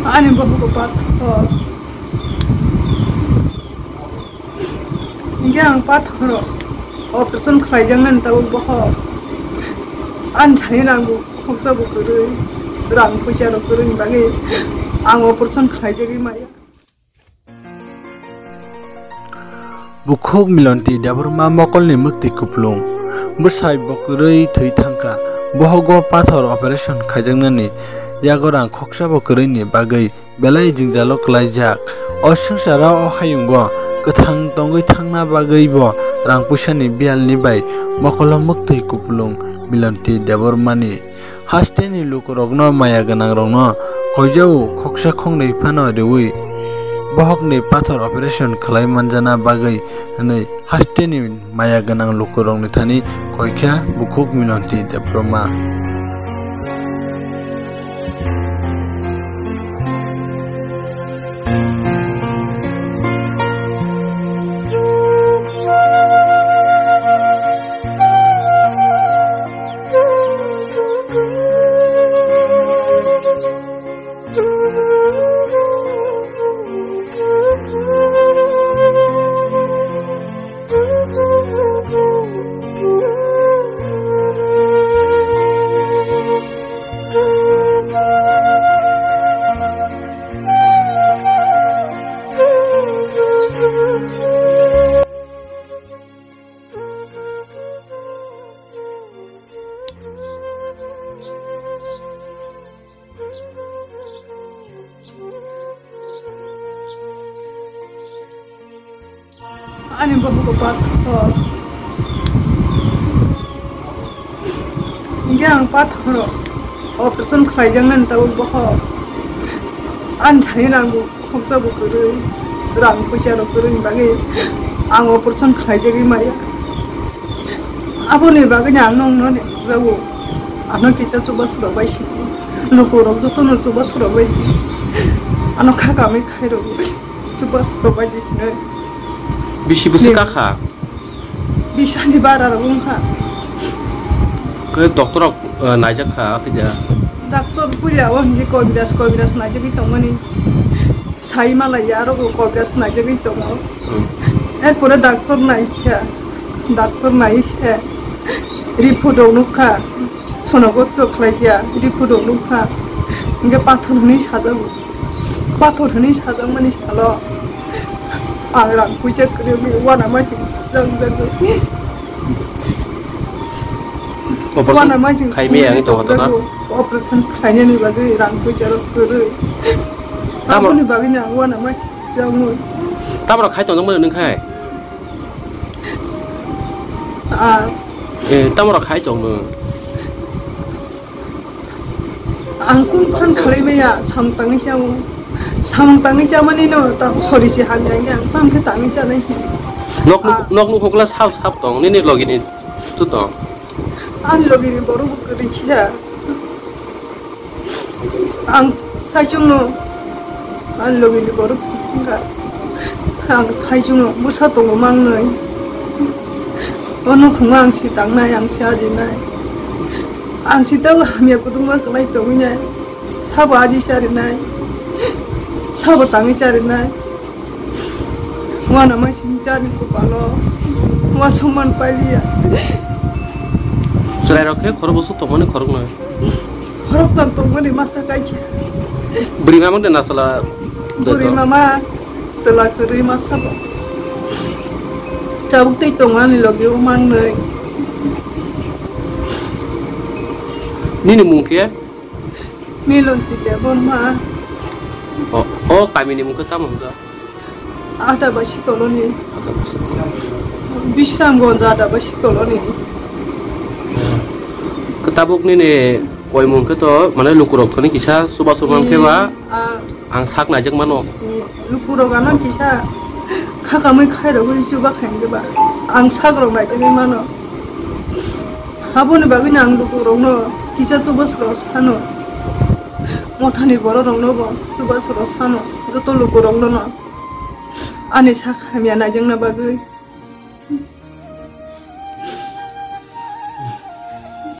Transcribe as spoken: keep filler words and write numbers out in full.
Ani bohok pathor. Hinkhe ang pathor operation khlaijaknani tabuk bohok. Ani thani rang bo khoksa bo kwrwi, rang puisa rok kwrwini bagwi ang operation khlaijagwi maya. Bukhuk Milonti Debbarma mokolni mwktwi kupulung. Bwsai bo kwrwi thwi thangkha. Bohogo pathor operation khaijaknani yago rang khoksa bo kwrwini bagwi belai jwngjalo kwlaijak. O swngcharo o hayungo kwthang tongwi thangna bagwi bo rang puisani biyalni bai mokolo mwktwi kupulung Milonti Debbarmani. Hasteni lukurokno maya gwnangrokno koijao khoksa khoknwi phano riui bohokni pathor operation khlai manjana bagwi hwnwi hasteni maya gwnang lukurokni thani koikha Bukhuk Milonti Debbarma. Ani bohok pathor. Hinkhe ang pathor operation khlaijaknani tabuk bohok. Ani thani rang bo khoksa bo kwrwi, rang puisa rok kwrwini bagwi ang operation khlaijagwi maya. Aboni bagwino ang nokno jago. Ano kisa chubachu rok bai sidi. Lukurok jotono chubachu rok bai di. Ano kha kamwi khairok chubachu rok bai di hinwi. Bisi bwswk kakha? Bisani bara rok wngkha. Khe doctor rok, eh, naijak kha, akhe ja? Doctor puila o hinwi Kobiras, Kobiras naijagwi tongmani. Sai malaiya, aro bo Kobiras naijagwi tongo. Hmm. Erpore doctor naikha, doctor naikhe report rok nukha, sonography rok khlaikha, report rok nukha, hinkhe pathor hwnwi sajago. Pathor hwnwi sajakmani salo ang rang puisa kwrwngwi uanama chwng jang jagwi. Operation uanama chwng khaimaya wngwi tongo to na? Operation khlainani bagwi rang puisa rok kwrwi. Tamo- Aboni bagwino ang uanama chwng jagwi. Tamoro khai tongjak mano nwng khai? Ah. Eh, tamoro khai tong nwng? Ang kung phan khalai maya, samung tangwi chao. Samung tangwi chamani no, ta sorry si hamya ang, ang tam khe tangwi chanai. Nok nuk, ah, nok nuk hokla sap sap tong, nini logi ni tu tong. Ani logi ni borok bo kwrwi khe. Ang saichungno, ani logi ni borok wngkha. Ang saichungno bwsa tongo mangnwi. O nukhungo ang si tangnai, ang si ajinai. Ang si tei hamya kwdwkma kwlai tongwi nai. Sabo aji charinai, sabo tangwi charinai. Uanama sini chani kopalo uansukmani pailiya. Chwrairok khe khorok bwswk tongmani khoroknwi. Khoroktham tongmani masa kaikha. Bwrwi mama de na chwla? Bwrwi mama chwla kwrwi masa bo. Tabuk tei tongo ani logi o mangnwi. Nini mung khe? Milonti Debbarma. O, o kamini mung khe tamo hwnjak? Atabasi colony. Atabasi. Bisramganj Atabasi colony. Khe tabuk nini koimung khe to, mane, lukurok thani kisa chubachu man khe ba, hmm, ah, ang sak naijak mano. Hmm, lukurok ano kisa khakamwi khairogwi chuba khainai ba. Ang sakrok naijagwi mano. Aboni bagwino ang lukurokno kisa chubachu rok sano. Mothani bororokno bo chubachu rok sano. Joto lukurokno no ani sak hamya naijakna bagwi.